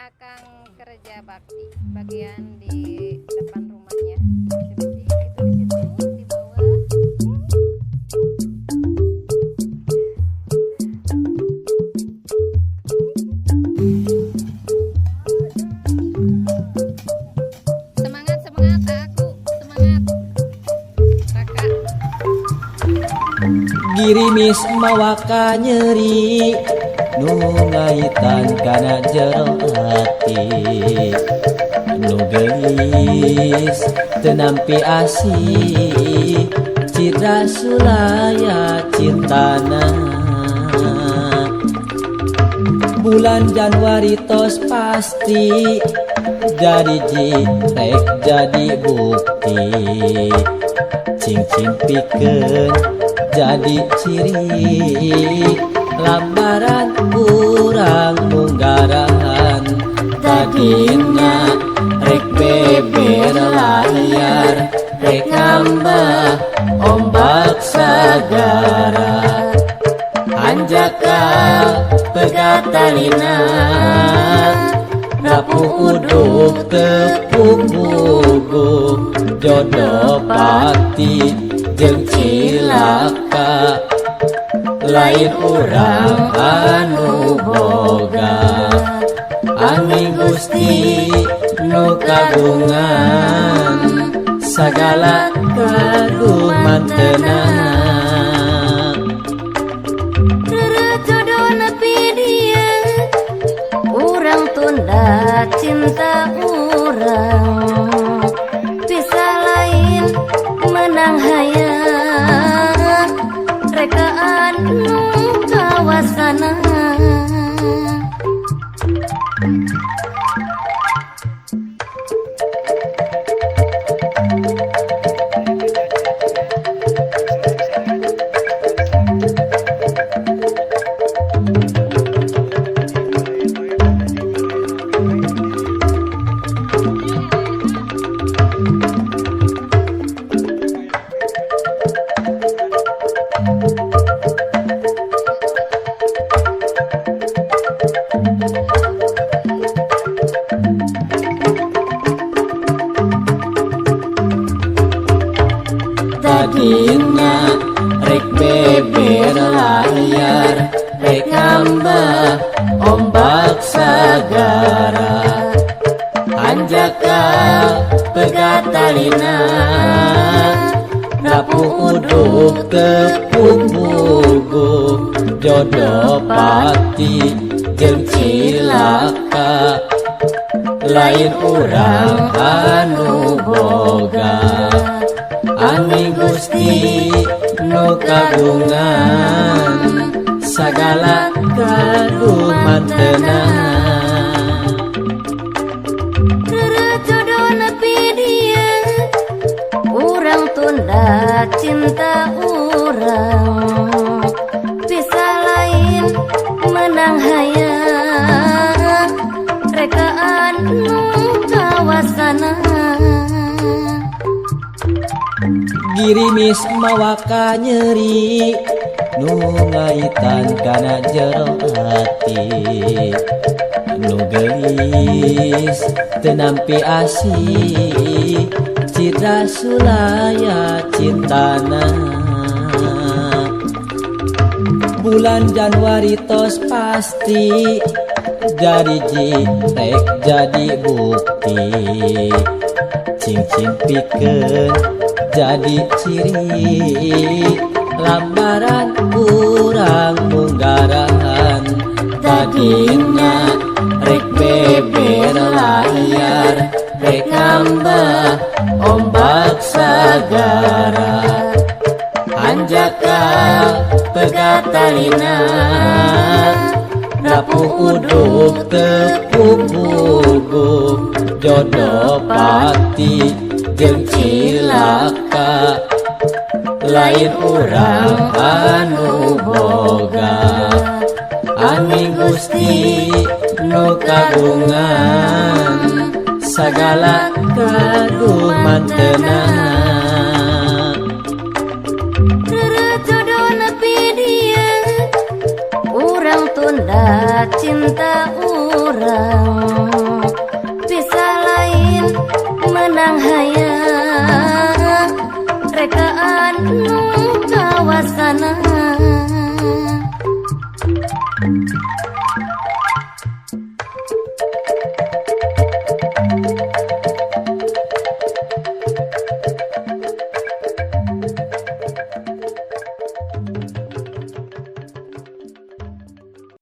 Akang kerja bakti bagian di depan rumahnya. Bersih-bersih itu di situ di bawah. Semangat, semangat aku, semangat. Raka. Girimis mawaka nyeri nu ngaitan kana jero ati, nu geulis teu nampi asih citra sulaya cintana. Bulan Januari tos pasti jadi jitek jadi bukti, cincin pikeun jadi ciri lambaran urang munggaran. Tadina rek beber layar rek nambah ombak sagara, hanjakal pegatalina rapuh uduk tepung bugu, jodoh pati jeung cilaka lain urang anu boga. Angin Gusti nu kagungan sagala kadumantena. Jodoh nepi dia urang tunda cinta urang, bisa lain menang hayang rekaan nu kawasana. Tadina rek beber layar rek nambah ombak sagara, hanjakal pegatalina rapuh uduk tepung bugu, jodoh pati jeung cilaka lain urang anu boga. Angin Gusti nu kagungan sagala kadumantena. Jodoh nepi dia urang tunda cinta urang, bisa lain menang hayang rekaan nu kawasana. Girimis mawaka nyeri nu ngaitan kana jero ati, nu geulis teu nampi asih citra sulaya cintana. Bulan Januari tos pasti jadi jitek jadi bukti, cincin pikeun jadi ciri lambaran urang munggaran. Tadina rek beber layar rek nambah ombak sagara, hanjakal pegatalina rapuh uduk tepung bugu, jodoh pati jeung cilaka lain urang anu boga. Angin Gusti nu kagungan sagala kadumantena. Jodoh nepi dia urang tunda cinta.